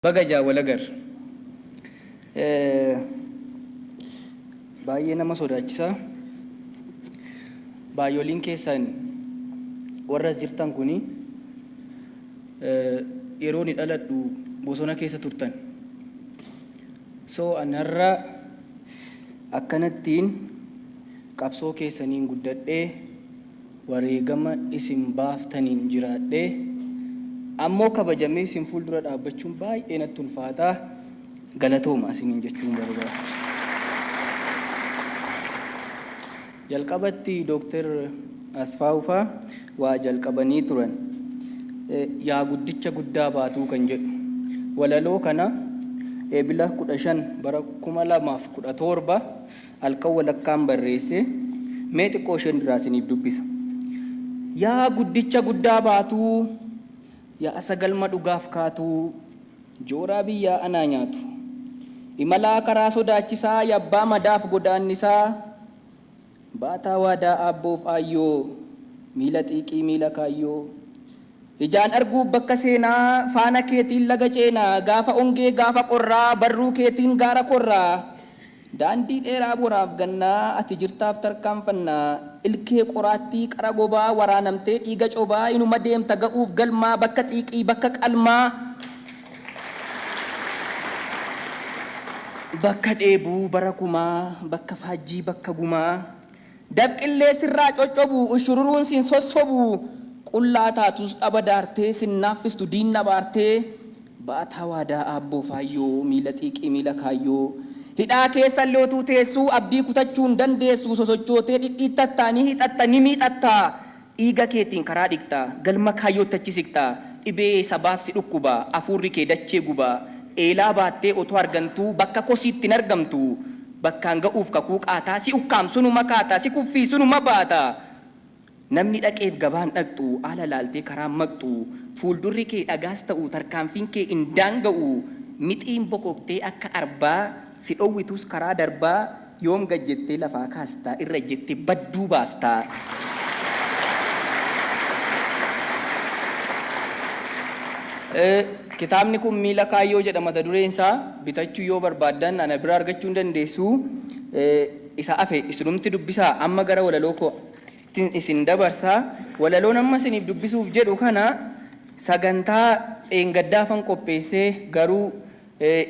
Baga ijaan wal agarre. Baay'ee nama sodaachisa. Baay'oliin keessan warra as jirtan kuni yeroo ani dhaladhu bosona keessa turtan. So an har'a akkanattiin qabsoo keessaniin guddadhee wareegama isin baaftaniin jiraadhee ammoo kabajamee isin fuuldura dhaabbachuun baay'ee natti ulfaata. Galatooma isiniin jechuun barbaada. Jalqabatti Dooktar Asfaawu faa waa jalqabanii turan. Yaa guddicha guddaa baatuu kan jedhu. Walaloo kana Eebila 15 bara 2017 halkan walakkaan barreesse. Mee xiqqoo isheen duraa isiniif dubbisa. Yaa guddicha guddaa baatuu, yaa isa galma dhugaaf kaatuu, jooraa biyyaa anaa nyaatu. Imalaa karaa sodaachisaa, yabbaa madaaf godaannisaa, baataa waadaa aabboof aayyoo, miila xiiqii miila kaayyoo. Ijaan arguuf bakka seenaa, faana keetiin laga ceenaa, gaafa ongee gaafa qorraa, barruu keetiin gaara korraa. Daandii dheeraa boraaf gannaa, ati jirtaaf tarkaanfannaa. Ilkee qoraattii qara gobaa, waraanamtee dhiiga cobaa, inuma deemta ga'uuf galmaa, bakka xiiqii bakka qalmaa. Bakka dheebuu bara kumaa, bakka faajjii bakka gumaa. Dafqillee sirraa coccobu, ushururuun sin sossobu. Qullaa taatus dhaba daartee, sin naaffistu diinni abaartee. Baataa waadaa aabboo faayyoo, miila xiiqii miila kaayyoo. Hidhaa keessallee utuu teessuu, abdii kutachuu hin dandeessu. Sosochootee dhidhiittattaa, ni hixatta, ni miixatta. Dhiiga keetiin karaa dhiqxa, galma kaayyootti achi siqxa. Dhibee sabaaf si dhukkuba, afuurri kee dachee guba. Eelaa baattee otoo argantuu, bakka kosiitti hin argamtu. Bakkaan ga'uuf kakuu qaataa, si ukkaamsu numa kaata, si kuffiisu numa baata. Namni dhaqeef gabaan dhaqxu, ala laaltee karaan maqxu. Fuuldurri kee dhagaas ta'u, tarkaanfiin kee hin daanga'u. Mixiin bokoktee akka arbaa, si dhowwitus karaa darbaa. Yoom gad jettee lafaa kaasta, irra ejjettee badduu baasta. Kitaabni kun Miila Kaayyoo jedha mata dureen isaa. Bitachuu yoo barbaaddan ana bira argachuu hin dandeessu. Isa hafe isinumti dubbisaa. Amma gara walaloo kootti isin dabarsa. Walaloon amma isiniif dubbisuuf jedhu kana sagantaa dheengaddaafan qopheesse, garuu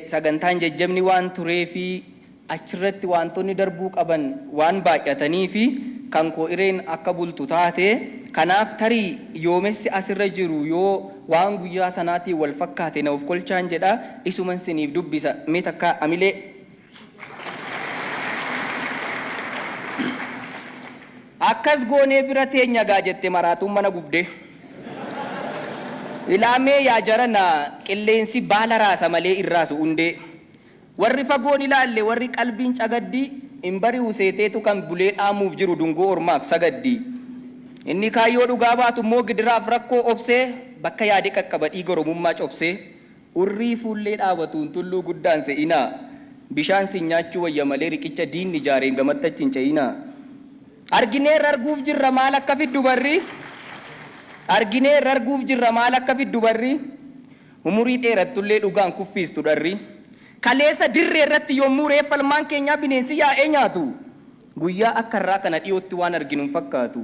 sagantaan jajjabni waan tureefi achirratti waantonni darbuu qaban waan baay'ataniifi kan koo ireen akka bultu taate. Kanaaf tarii yoomessi asirra jiru yoo waan guyyaa sanaatiin wal fakkaate na ofkolchaan jedha. Isuman siniif dubbisa. Mee takkaa amilee. Akkas goonee bira teenya gaa jette maraatuun mana gubdee. Ilaamee yaa jarana, qilleensi baala raasa malee hin raasu hundee. Warri fagoon ilaalle, warri qalbiin cagaddi, hin bari'u seeteetu kan bulee dhaamuuf jiru dungoo ormaaf sagaddi. Inni kaayyoo dhugaa baatu immoo gidiraaf rakkoo obsee bakka yaade qaqqaba dhiiga Oromummaa cobsee. Urrii fuullee dhaabatuun tulluu guddaan se'inaa. Bishaan sin nyaachuu wayya malee riqicha diinni ijaareen gamatti achi hin ce'inaa. Argineerra arguuf jirra maal akka fiddu barri. Argineerra arguuf jirra maal akka fiddu barri. Umurii dheerattullee dhugaan kuffiistu dharri. Kaleessa dirree irratti yommuu reeffa ilmaan keenyaa bineensi yaa'ee nyaatu, guyyaa akka har'aa kana dhiyootti waan arginu hin fakkaatu.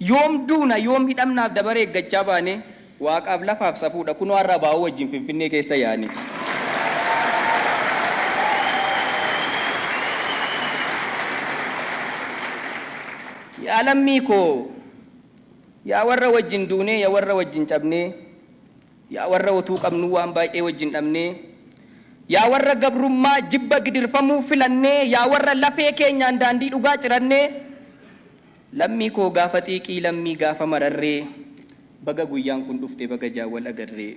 Yoom duuna, yoom hidhamnaaf dabaree eeggachaa baane, Waaqaaf lafaaf safuudha, kunoo har'a ABO wajjin Finfinnee keessa yaane. Yaa lammii koo, yaa warra wajjin duunee, ya warra wajjin cabnee, Yaa warra otuu qabnuu waan baay'ee wajjin dhabnee, Yaa warra gabrummaa jibba gidirfamuu filannee, Yaa warra lafee keenyaan daandii dhugaa cirannee, Lammii koo gaafa xiiqii lammii gaafa mararree, Baga guyyaan kun dhufte baga ijaan wal agarree.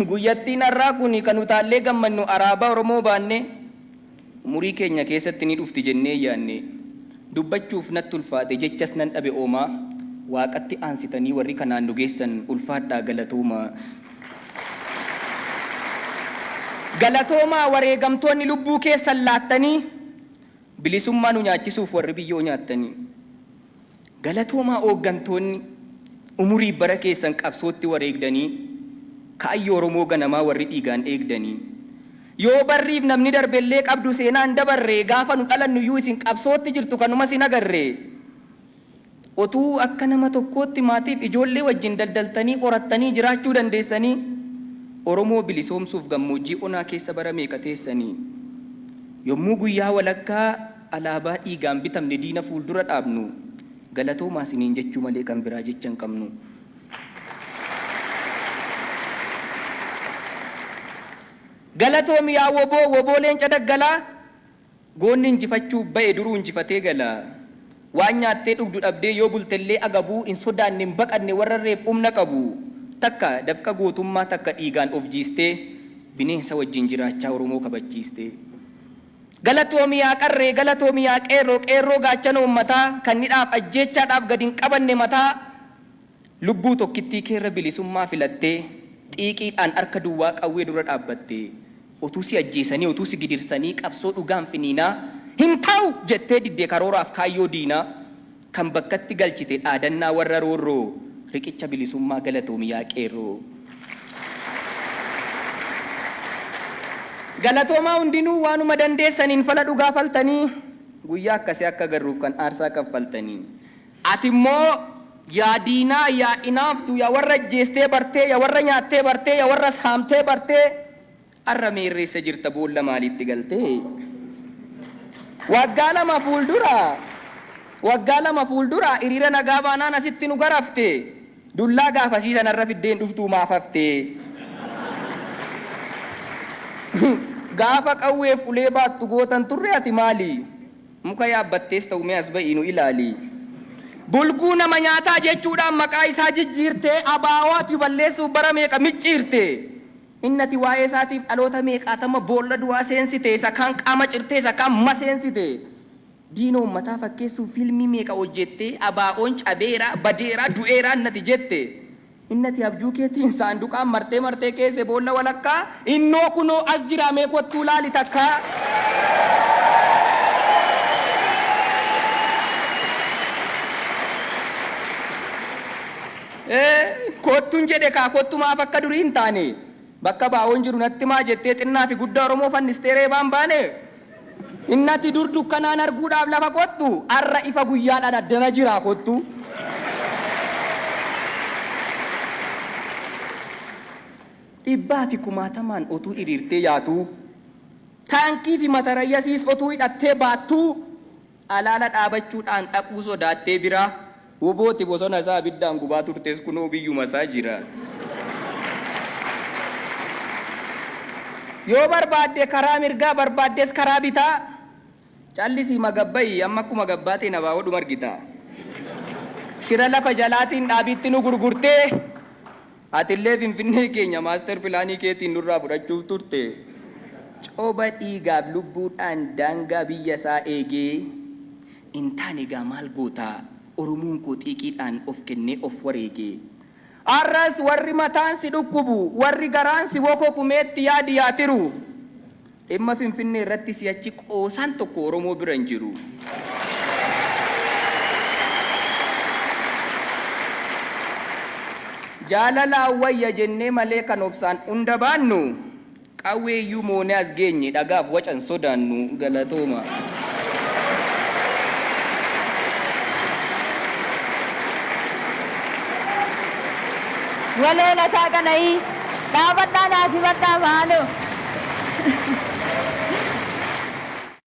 Guyyattiin har'aa kun kan utaallee gammannu araabaa Oromoo baannee, Umurii keenya keessatti ni dhufti jennee hin yaadne. Dubbachuuf natti ulfaate, jechas nan dhabe oomaa. Waaqatti aansitanii warri kanaan nu geessan ulfaadhaa galatoomaa. Galatoomaa wareegamtoonni lubbuu keessan laattanii, bilisummaa nu nyaachisuuf warri biyyoo nyaattanii. Galatoomaa ooggantoonni Umurii bara keessan qabsootti wareegdanii, kaayyoo Oromoo ganamaa warri dhiigaan eegdanii. Yoo barriif namni darbellee qabdu seenaan dabarre, gaafa nu dhalannuyyuu isin qabsootti jirtu kanumas hin agarre. Otuu akka nama tokkootti maatiif ijoollee wajjin daldaltanii horattanii jiraachuu dandeessanii, Oromoo bilisoomsuuf gammoojjii onaa keessa bara meeqa teessanii. Yommuu guyyaa walakkaa alaabaa dhiigaan bitamne diina fuuldura dhaabnu, galatoomaa isiniin jechuu malee kan biraa jecha hin qabnu. Galatoomi yaa wbo, wbo leenca daggalaa! Goonni injifachuuf ba'e duruu injifatee gala. Waan nyaattee dhugdu dhabdee yoo bultellee agabuu hin sodaanne hin baqanne warra irreef humna qabu. Takka dafqa gootummaa takka dhiigaan of jiistee bineensa wajjin jiraachaa Oromoo kabachiiste. Galatoomi yaa qarree, galatoomi yaa qeerroo, qeerroo gaachana uummataa kan hidhaaf ajjeechaadhaaf gad hin qabanne mataa. Lubbuu tokkittii keerra bilisummaa filattee xiiqiidhaan harka duwwaa qawwee dura dhaabbatte. Otuu si ajjeesanii, otuu si gidirsanii qabsoo dhugaan finiinaa Hin ta'u! jettee didde karooraaf kaayyoo diinaa. Kan bakkatti galchite dhaadannaa warra roorroo Riqicha bilisummaa galatoomi yaa qeerroo. Galatoomaa hundinuu waanuma dandeessaniin fala dhugaa faltanii guyyaa akkasii akka agarruuf kan aarsaa kaffaltanii. Ati immoo, Yaa diinaa, yaa inaaftuu, yaa warra ajjeestee bartee, yaa warra nyaattee bartee, yaa warra saamtee bartee, har'a meerre eessa jirta, boolla maaliitti galtee? Waggaa lama fuuldura, waggaa 2 fuuldura hiriira nagaa baanaan asitti nu garafte. Dullaa gaafasii sana har'a fiddee hin dhuftuu maaf hafte? Gaafa qawweef ulee baattu gootan turre ati maali? Muka yaabbattees ta'u mee as ba'ii nu ilaali. Bulguu nama nyaataa jechuudhaan maqaa isaa jijjiirtee ABO ati balleessuuf bara meeqa micciirte. Inni ati waa'ee isaatiif dhaloota meeqaatama boolla du'aa seensite, isa kaan qaama cirtee isa kaan maseensite. Diina uummataa fakkeessuuf fiilmii meeqa hojjettee ABOn cabeera, badeera, du'eera inni ati jette. Inni ati abjuu keetiin saanduqaan martee martee keesse boolla walakkaa, innoo kunoo as jiraa mee kottuu laali takkaa. Kottun jedhe kaa kottu maaf akka durii hin taane. Bakka ABOn jiru natti himaa jettee xinnaa fi guddaa Oromoo fannistee reebaan baane. Inni ati dur dukkanaan arguudhaaf lafa qottu, har'a ifa guyyaadhaan addana jiraa kottu. Dhibbaa fi kumaatamaan otuu hiriirtee yaatuu, taankii fi matarayyasiis otuu hidhattee baattuu, alaala dhaabachuudhaan dhaquu sodaattee biraa, wbo ti bosona isaa abiddaan gubaa turtes kunoo biyyuma isaa jira. Yoo barbaadde karaa mirgaa barbaaddes karaa bitaa callisii magabba'i amma akkuma gabbaateen abaa'oodhuma argita. Shira lafa jalaatiin dhaabiitti nu gurgurtee atillee Finfinnee keenya maaster pilaanii keetiin nurraa fudhachuuf turte. Coba dhiigaaf lubbuudhaan daangaa biyya isaa eegee hin taane egaa maal goota Oromoon koo xiiqiidhaan of kennee of wareege. Har'as warri mataan si dhukkubu, warri garaan si bokoku mee itti yaadi yaa tiruu. Dhimma Finfinnee irratti si'achi qoosaan tokko Oromoo bira hin jiru. Jaalalaan wayya jennee malee kan obsaan hunda baannu, qawwee iyyuu moonee as geenye dhagaaf waca hin sodaannu. Galatooma. Waloo Lataa Qana'ii, dhaabadhaa naa simadhaa maaloo.